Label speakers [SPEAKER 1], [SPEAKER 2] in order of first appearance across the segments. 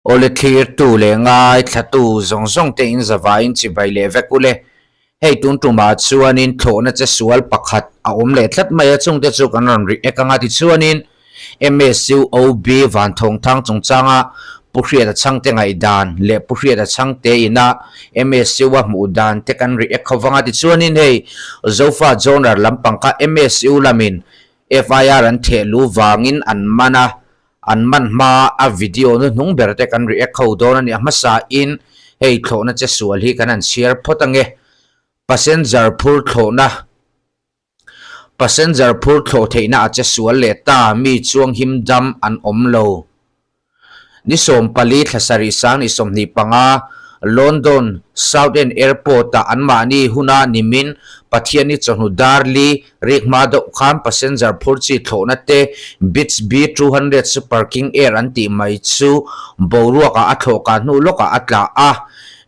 [SPEAKER 1] Awle thlirtu leh ngaithlatu zawng zawng te in zavaiin chibai leh vek ule. Hei tun tumah chuanin thlawhna che sual pakhat a awm leh tlat mai a, chungte chu kan rawn react anga tichuanin MSUOB Vanthawngthang chungchanga Pu Hriata Chhangte ngaihdan leh Pu Hriata Chhangte ina MSU a hmuh dan te kan react ho vanga tichuanin hei Zofa Genre lampang kha MSU lamin FIR an theh lu vangin an man a, an man hma a video nu hnung ber te kan react ho dawn a ni. A hmasa in hei thlawhna che sual hi kan han chhiar phawt ange. Passenger phur thlawhna Passenger phur thlawh theihna a che sual leh ta, mi chuang him dam an awm lo. Ni 14 thla sarih sang ni 25, London Southend Airport-ah anmahni huna nimin Pathianni chawhnu dar li rik hma deuh khan passenger phur chi thlawhna te Beech B-200 Super King Air an tih mai chu boruakah a thlawhkah hnu lawkah a tla a,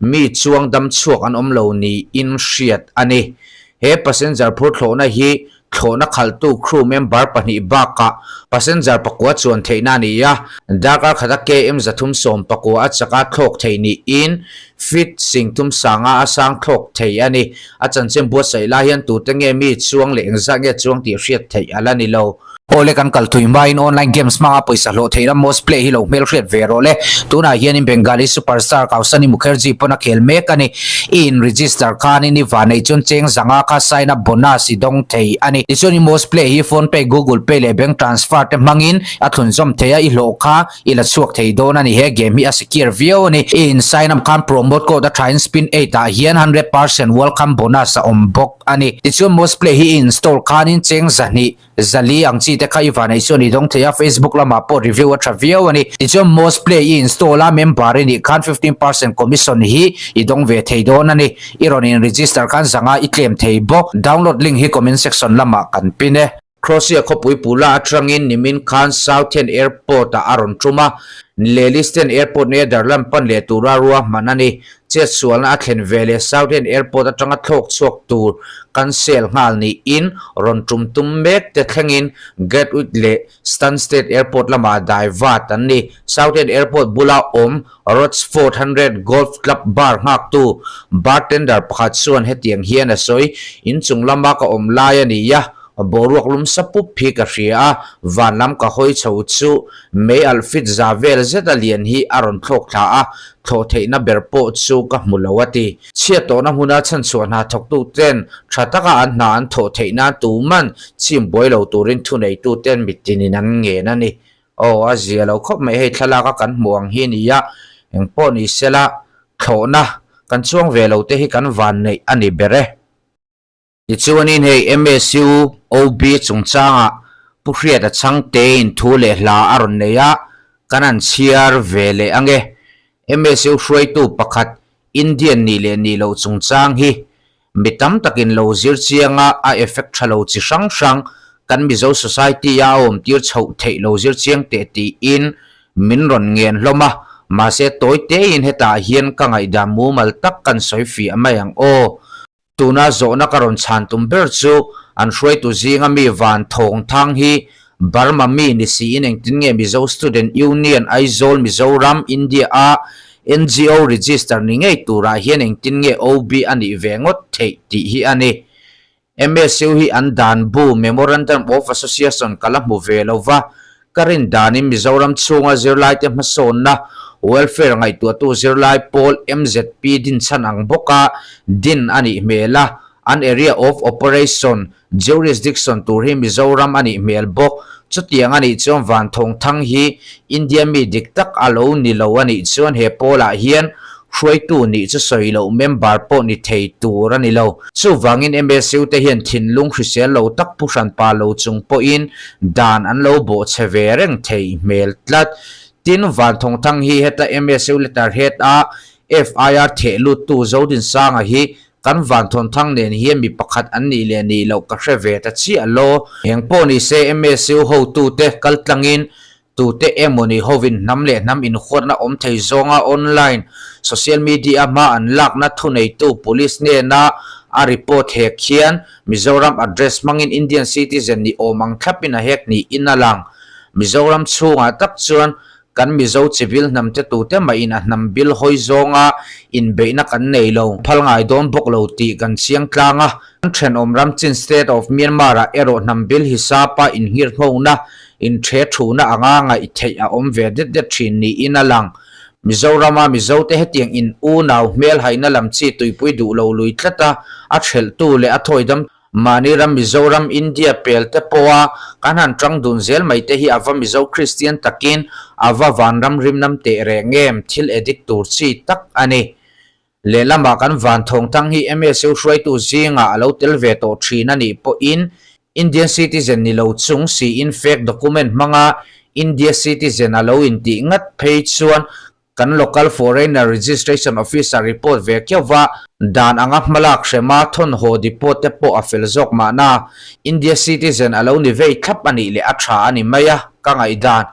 [SPEAKER 1] mi chuang dam chhuak an awm lo niin hriat a ni. He passenger phur thlawhna hi Thlawhna khalhtu crew member pahnih bakah passenger pakua chuan theihna a ni a, darkar khata KM 319 a chaka thlawk thei niin feet singthum sanga a sang thlawk thei a ni. A chanchin buatsaih lai hian tute nge mi chuang leh engzat nge chuang tih hriat theih a la ni lo. Awle kan kal thui hmain online games hmanga pawisa hlawh theihna Most Play hi lo hmelhriat ve rawh le. Tunah hianin Bengali superstar Kausani Mukherjee pawn a khel mek a ni. I in register khanin i vanei chuan cheng zanga kha sign up bonus i dawng thei a ni. Tichuan i Most Play hi Phone Pay, Google Pay leh bank transfer te hmangin a thlunzawm thei a, i hlawh kha i la chhuak thei dawn a ni. He game hi a secure viau a ni. I in sign up khan promote code a thain spin eight ah hian 100% welcome bonus a awm bawk a ni. Tichuan Most Play hi i install khanin cheng zahnih Zali ang chi te kha i van ei chuan i dawng thei a, Facebook lamah pawh review a tha viau a ni. Tichuan Most Play i install a, member i nih khan 15% commission hi i dawng ve thei dawn a ni. I rawn in register khan zanga i claim thei bawk. Download link hi comment section lamah kan pin e. Croatia khawpui Pula atangin nimin khan Southend Airport-ah a rawn tum a, Lelystad Airport Netherlands pan leh tura ruahman a ni. Chetsualna a thlen ve leh Southend Airport atanga thlawk chhuak tur cancel nghal niin rawn tum tum mek te thlengin Gatwick leh Stansted Airport lamah dai vat an ni. Southend Airport bula awm Rochford 100 Golf Club bar nghaktu bartender pakhat chuan hetiang hian a sawi, Inchung lama ka awm lai a ni a, Boruak lum sa pup hi ka hria a, van lam ka hawi chho chu mei alh fit za vel zet a lian hi a rawn thlawk thla a, thlawh theihna ber pawh chu ka hmu lo a ti. Chhiat tawhna hmuna chhanchhuah hna thawktu ten tha taka an hna an thawh theih nan tuman chim buai lo turin thuneitu ten mitinin an ngen a ni. Aw, a zia lo khawp mai hei thlalak a kan hmuh ang hi a ni a, engpawh ni sela thlawhna kan chuang ve lo te hi kan van neih a ni ber e. Tichuanin hei MSU OB chungchangah Pu Hriata Chhangtein thu leh hla a rawn nei a, kan han chhiar ve leh ange. MSU hruaitu pakhat Indian nih leh nih loh chungchang hi mi tam takin lo zir chianga a effect tha lo chi hrang hrang kan Mizo society a a awm tir chhoh theih lo zir chiang teh tiin min rawn ngen hlawm a, mahse tawi tein hetah hian ka ngaihdan mumal tak kan sawi fiah mai ang aw. Tuna zawhna ka rawn chhan tum ber chu an hruaitu zinga mi Van Thawng Thang hi Burma mi ni siin engtin nge Mizo Student Union Aizawl Mizoram India a NGO register ni ngei turah hian engtin nge OB a nih ve ngawt theih tih hi a ni. MSU hi an dan bu Memorandum of Association ka la hmu ve lo va, Ka rin danin Mizoram chhunga zirlaite hmasawnna welfare ngaihtuahtu zirlai pawl MZP din chhan ang bawka din a nih hmel a, an area of operation, jurisdiction, tur hi Mizoram a nih hmel bawk. Chutiang a nih chuan Vanthawngthang hi India mi dik tak a lo ni lo a nih chuan he pawlah hian hruaitu nih chu sawi loh member pawh ni thei tur a ni lo. Chuvangin MSU te hian thinlung hrisel lo tak pu hranpa lo chung pawhin dan an lo bawhchhe ve reng thei hmel tlat. Tin, Vanthawngthang hi heta MSU letterhead a FIR theh luttu Zodinsanga hi kan Vanthawngthang nen hian mi pakhat an nih leh nih loh ka hre ve ta chiah lo. Engpawh nise MSU hotute kaltlangin Tute emawni hovin hnam leh hnam inhuatna awm thei zawnga online social media hma an lakna thuneitu police hnena a report hek hian Mizoram address hmangin Indian citizen ni awm ang thlapin a hek niin a lang. Mizoram chhungah tak chuan Kan Mizo chibil hnam te tute mahin a hnam bil hawi zawnga inbeihna kan nei lo, phal ngai dawn bawk lo tih kan chiang tlang a. Kan thenawm ram Chin State of Myanmar ah erawh hnam bil hisapa inngirhngona, inthe thuna anga ngaih theih a awm ve det det thin niin a lang. Mizorama Mizote hetiang in unau hmel haihna lam chi tuipui duh lo lui tlat a, a thelhtu leh a thawidam Mahni ram Mizoram India pel te pawha kan han tang dun zel mai te hi a va Mizo Kristian takin a va vanram rimnam teh reng em thil edit tur chi tak a ni. Lehlamah kan van thawngthang hi MSU hruaitu zingah a lo tel ve tawh thin a nih pawhin Indian citizen ni lo chung siin fake document hmanga India citizen a lo intih ngat phei chuan Kan Local Foreigner Registration Officer report ve kiauva dan anga hmalak hrema thawnhaw depot te pawh a fel zawk mahna India citizen a lo ni vei thlap a nih leh a tha a ni mai a, ka ngaihdan.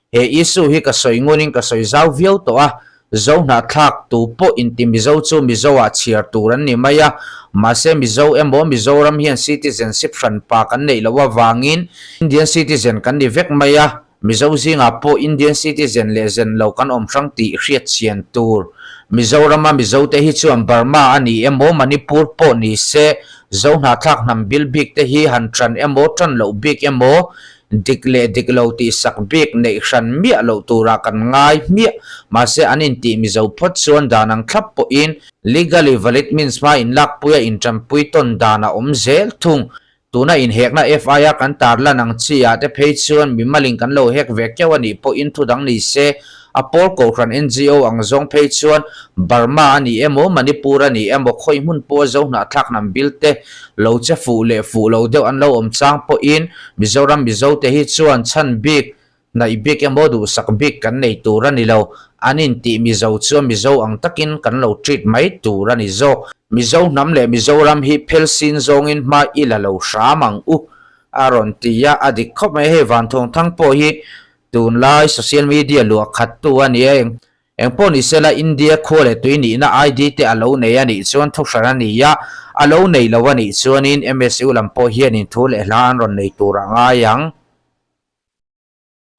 [SPEAKER 1] He issue hi ka sawi ngunin ka sawi zau viau tawh a, Zo hnahthlak tu pawh inti Mizo chu Mizo ah chhiar tur an ni mai a, mahse Mizo emaw Mizoram hian citizenship hranpa kan neih loh avangin Indian citizen kan ni vek mai a, Mizo zingah pawh Indian citizen leh zen lo kan awm hrang tih hriat chian tur. Mizorama Mizote hi chuan Burma a ni emaw Manipur pawh ni se Zo hnahthlak hnam bil bik te hi han tan emaw tan loh bik emaw dik leh dik lo tih sak bik neih hran miah loh turah kan ngai hmiah. Mahse an intih Mizo phawt chuan dan ang thlap pawhin legally valid means hma inlakpuia intanpui tawn dan a awm zel thung. Tuna inhekna FIR kan tarlan ang chi ah te phei chuan mimalin kan lo hek ve keuh a nih pawhin thu dang ni se, a pawl kohhran NGO ang zawng phei chuan Burma a ni emaw Manipur a ni emaw khawi hmun pawha zo hnahthlak hnam bil te lo che fuh leh fuh lo deuh an lo awm chang pawhin Mizoram Mizo te hi chuan chhan bik Hnaih bik emaw duhsak bik kan nei tur a ni lo. An intih Mizo chuan Mizo ang takin kan lo treat mai tur a ni zawk. Mizo hnam leh Mizoram hi phel sin zawngin hma i la lo hram ang u a rawn ti a, a dik khawp mai. Hei Vanthawngthang pawh hi tunlai social media luah khattu a ni a, Engpawh ni sela India khua leh tui nihna ID te a lo nei a nih chuan thuhran a ni a, a lo nei lo a nih chuanin MSU lam pawh hianin thu leh hla an rawn nei tur a ngai ang.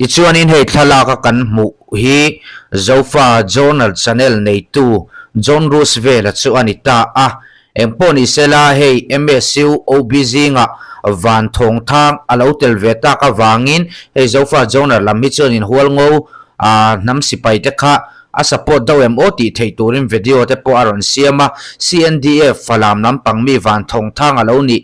[SPEAKER 1] Tichuanin hei thlalaka kan hmuh hi Zofa Journal Channel neitu John Roosevelt-a chu a ni ta a. Engpawh ni sela hei MSU OB zingah van thawngthang a lo tel ve tak avangin hei Zofa Journal lam hi chuanin Hualngo hnam sipai te kha a support deuh em aw tih theih turin video te pawh a rawn siam a. CNDF Falam lampang mi van thawngthang a lo nih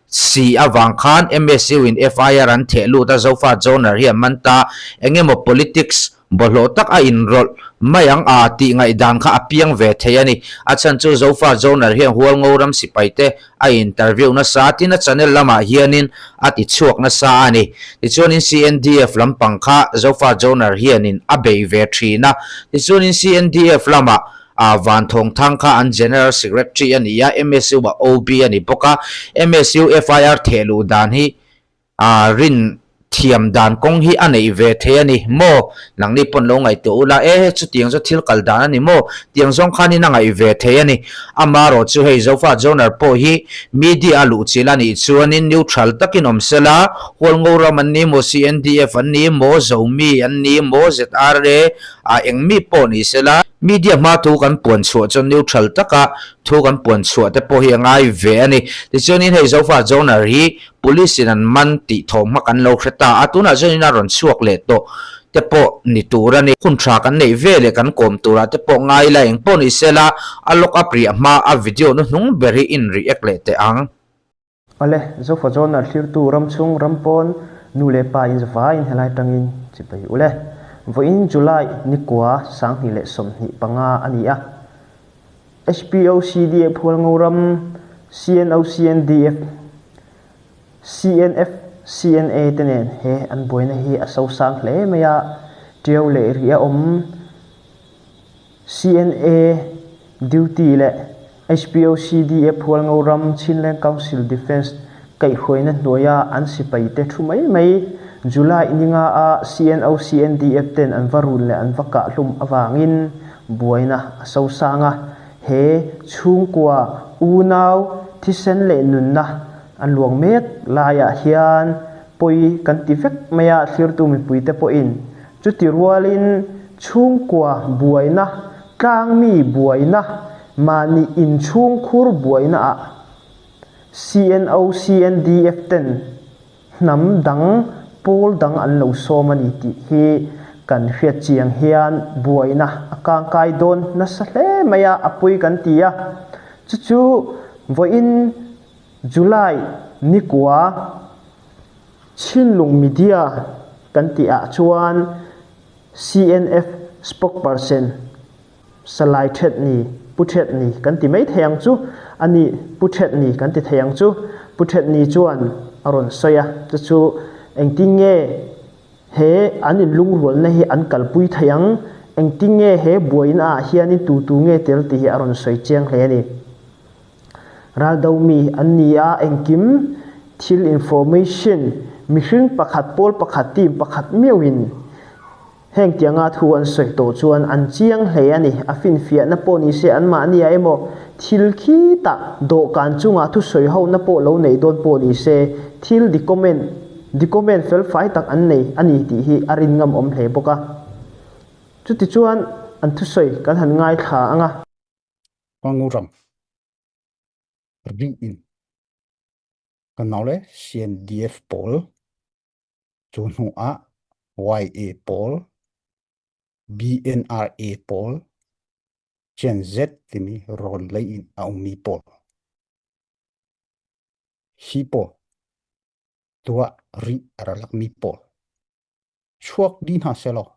[SPEAKER 1] Si avang khan MSU in FIR an theh lut a Zofa Joner hi a man ta. Eng emaw politics bawlhhlawh tak a inrawlh mai ang a tih ngaihdan kha a piang ve thei a ni. A chhan chu Zofa Joner hian Hualngo ram sipai te a interview nasa a, tin a channel lamah hianin a ti chhuak nasa a ni. Tichuanin CNDF lampang kha Zofa Joner hianin a bei ve thin a. Tichuanin CNDF lamah A van thawngthang kha an General Secretary a ni a, MSU ah OB a ni bawk a. MSU FIR theh luh dan hi a rin thiam dan kawng hi a neih ve thei a ni maw? Nangni pawn lo ngaihtuah ula, e chutiang chu thil kal dan a ni maw? Tiang zawng khanin a ngaih ve thei a ni. Amarawh chu hei Zofa Joner pawh hi media a luh chilh a nih chuanin neutral takin awm sela, Hualngo ram an ni maw, CNDF an ni maw, Zomi an ni maw, ZRA A eng mi pawh ni sela, media hma thu kan puan chhuah chuan neutral taka thu kan puan chhuah te pawh hi a ngai ve a ni. Tichuanin hei Zofa Joner hi police in an man tih thawm hma kan lo hre ta a, tunah chuanin a rawn chhuak leh tawh te pawh ni tur a ni. Hun tha kan neih ve leh kan kawm turah te pawh ngai ila eng pawh ni sela, a lock up riah hma a video nu hnung ber hi in react leh teh ang.
[SPEAKER 2] Awle, Zofa Journal thlirtu ram chhung ram pawn nu leh pa in zavaiin helai tangin chibai ule. Vawiin July nikua 2025 a ni a. HPOCDF Hualngo ram CNOCNDF CNF CNA te nen he an buaina hi a sosang hle mai a, Tiau leh Ri a awm. CNA duty leh HPOCDF Hualngo ram Chinland Council Defence kaihhruaina hnuaia an sipaite thu mai mai July ninga a CNOCNDF ten an va run leh an va kah hlum avangin buaina a sosang a, he chhungkua unau thisen leh nunna a luang mek laiah hian pawi kan ti vek mai a, thlirtu mipuite pawhin. Chuti rualin chhungkua buaina, tlangmi buaina, mahni inchhungkhur buainaah CNO, CNDF ten hnam dang, pawl dang an lo sawm a ni tih hi kan hriat chiang hian buaina a kangkai dawn nasa hle mai a, a pawi kan ti a. Chu chu vawiin July nikua Chhinlung Media kan tih ah chuan CNF spokesperson Salai Thetni, Pu Thetni kan ti mai thei ang chu, a ni Pu Thetni kan ti thei ang chu, Pu Thetni chuan a rawn sawi a, chu chu engtin nge he an inlungrualna hi an kalpui thei ang, engtin nge he buaina ah hianin tu tu nge tel tih hi a rawn sawi chiang hle a ni. Raldo mi an ni a, engkim thil information mihring pakhat pawl pakhat team pakhat miauhin heng tianga thu an sawi tawh chuan an chiang hle a ni. A finfiahna pawh ni se anmahnia emaw thil khitah dawhkan chungah thu sawi hona pawh lo neih dawn pawh ni se thil document document felfai tak an nei a ni tih hi a rin ngam awm hle bawk a. Chutichuan an thusawi kan han ngaithla ang a.
[SPEAKER 3] Panguram ri in kan nau le CNDF pawl cu hnu ah YA pawl BNRA pawl Gen Z timi rawn lei in a ummi pawl hi pawl tuah ri a ra lakmi pawl chuak dih hna selaw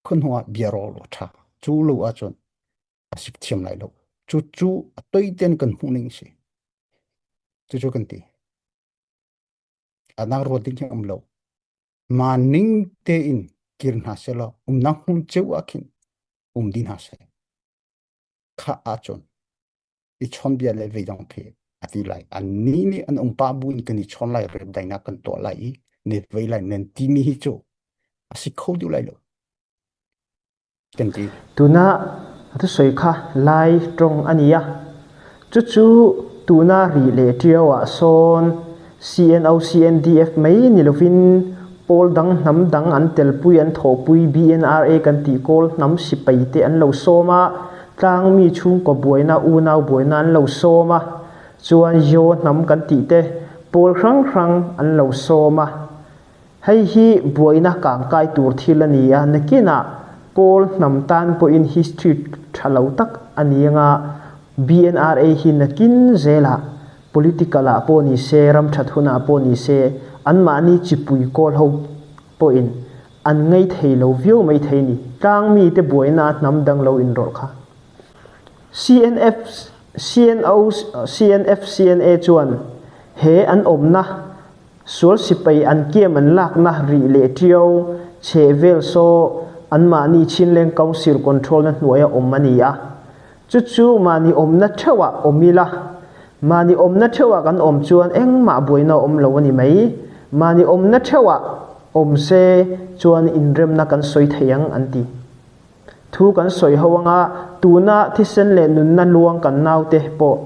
[SPEAKER 3] khun hnu ah bia rawl a ṭha. Cu lo ahcun a sik thiam lai lo. Cu cu a toi ten kan hmuh ning si. Cucu kan ti. A dang ruat ding hi um lo. Ma ning tein kir hna selaw umnak hmun ceu ah khin um dih hna seh. Kha ahcun i chawnbia le veidang phe a ti lai. Annih nih an umpa bu in kan i chawn lai, remdaihnak kan tuah lai i ne vei lai nan timi hi cu a si kho duh lai lo kan ti.
[SPEAKER 2] Tuna thusawi kha Lai tawng a ni a. Chu chu tuna ri le ṭiau ah sawn CNO CNDF mai ni lovin pawl dang hnam dang an telpui an thawhpui BNRA kan tih kawl hnam sipai te an lo sawm a. Tlangmi chhungkaw buaina unau buaina an lo sawm a, chuan Yaw hnam kan tih te pawl hrang hrang an lo sawm a. Hei hi buaina kangkai tur thil a ni a, nakinah Kawl hnam tan pawhin history tha lo tak a ni anga BNRA hi nakin zelah political ah pawh ni se, ram that hunah pawh ni se anmahni chipui kawl ho pawhin An ngei thei lo viau mai thei ni. Tlang mi te buaina a hnam dang lo inrawlh kha. CNF, CNO, CNF, CNA chuan he an awmna sual sipai an kiam an lakna rih leh ṭiau chheh vel saw anmahni Chinleng Council control na hnuaia awm a ni a. Chu chu mahni awmna theuhah awm ila, mahni awmna theuhah kan awm chuan engmah buaina a awm lo a ni mai. Mahni awmna theuhah awm se chuan inremna kan sawi thei ang an ti. Thu kan sawi ho anga tuna thisen leh nunna luang kan naute pawh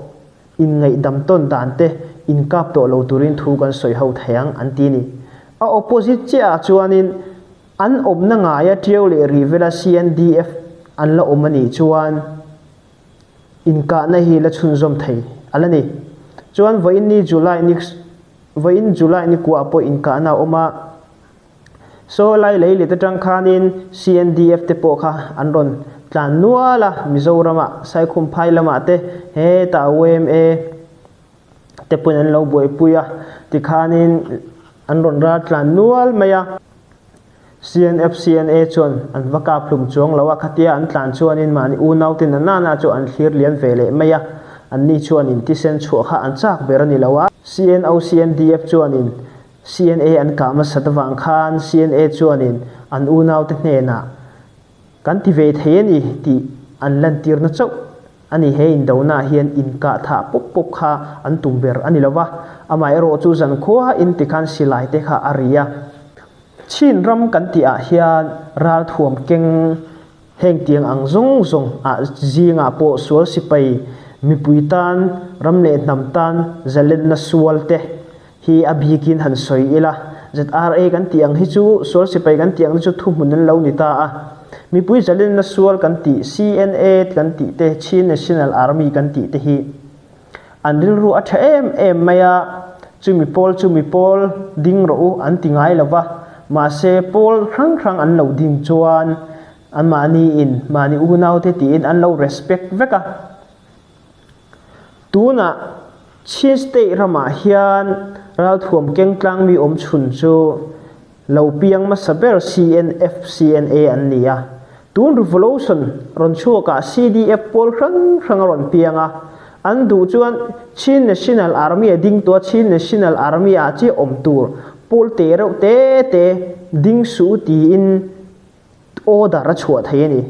[SPEAKER 2] inngaihdam tawn dan te inkap tawh lo turin thu kan sawi ho thei ang an ti ni. A opposite chiahah chuanin An awmna ngaia Ṭiau leh Rivela CNDF an la awm a nih chuan inkahna hi la chhunzawm thei a la ni. Chuan vawiin ni July ni vawiin July ni kuah pawh inkahna a awm a, saw lai lei let atang khanin CNDF te pawh kha an rawn tlan nual a, Mizoramah Saikhumphai lamah te hetah yma te pawhin an lo buaipui a, tikhanin an rawn ral tlan nual mai a. CNF CNA chuan an va kap hlum chuang lo a, khatia an tlan chuanin mahni unaute na nana chu an thlir liam ve leh mai a, anni chuanin thisen chhuah kha an chak ber a ni lo a. CNO CNDF chuanin CNA an kah hmasat avang khan CNA chuanin an unaute hnenah Kan ti ve thei a ni tih an lantirna chauh a ni. He indona hian inkah thah pawp pawp kha an tum ber a ni lo va, amaherawh chu zankhua in tikhan silai te kha a ri a. Chin ram kan tih ah hian ralthuam keng heng tiang ang zawng zawng ah zingah pawh sual sipai mipui tan ram leh hnam tan zalenna sual te hi a bikin han sawi ila. ZRA kan tih ang hi chu sual sipai kan tih ang te chu thuhmun an lo ni ta a. Mipui zalenna sual kan tih CNA kan tih te, Chin National Army kan tih te hi an rilru a tha em em mai a, chumi pawl chumi pawl ding rawh u an ti ngai lo va, mahse pawl hrang hrang an lo ding chuan anmahni in mahni unaute tiin an lo respect vek a. Tunah Chin State ramah hian ralthuam keng tlangmi awm chhun chu lo piang hmasa ber CNF, CNA an ni a. Tun revolution rawn chhuakah CDF pawl hrang hrang a rawn piang a. An duh chuan Chin National Army a ding tawh a, Chin National Army ah chiah awm tur pawl te reuh te te ding suh tiin Order a chhuah thei a ni.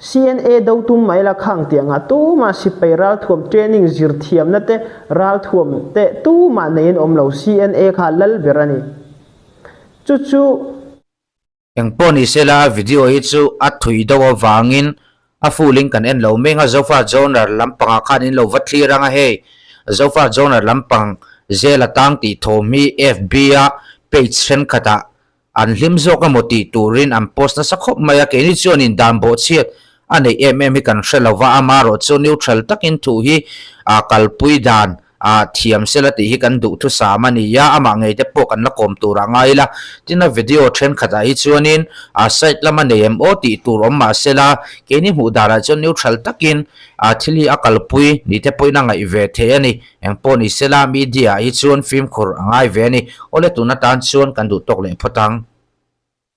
[SPEAKER 2] CNA do tum mai la khang tih anga tumah sipai ralthuam training zir thiamna te ralthuam te tumah nei an awm lo. CNA kha lal ber a ni. Chu chu.
[SPEAKER 1] Engpawh ni sela video hi chu a thui deuh avangin a full in kan en lo meng a, Zofa Genre lampangah khan in lo va thlir ang a hei Zofa Genre lampang zel atang tih thawm hi FB a page thenkhatah An hlim zawk emaw tih turin an post nasa khawp mai a, keini chuanin dan bawhchhiat a neih em em hi kan hre lo va, amaherawh chu neutral takin thu hi kalpui dan thiam sela tih hi kan duhthusam a ni a, amah ngei te pawh kan la kawm turah ngai ila. Tin a video thenkhatah hi chuanin side lama nei em aw tih tur awm mah sela, keini hmuh danah chuan neutral takin thil hi a kalpui ni te pawhin a ngaih ve theih a ni. Eng pawh ni sela, media ah hi chuan fimkhur a ngai ve a ni. Awle tun atan chuan kan duh tawk leh phawt ang.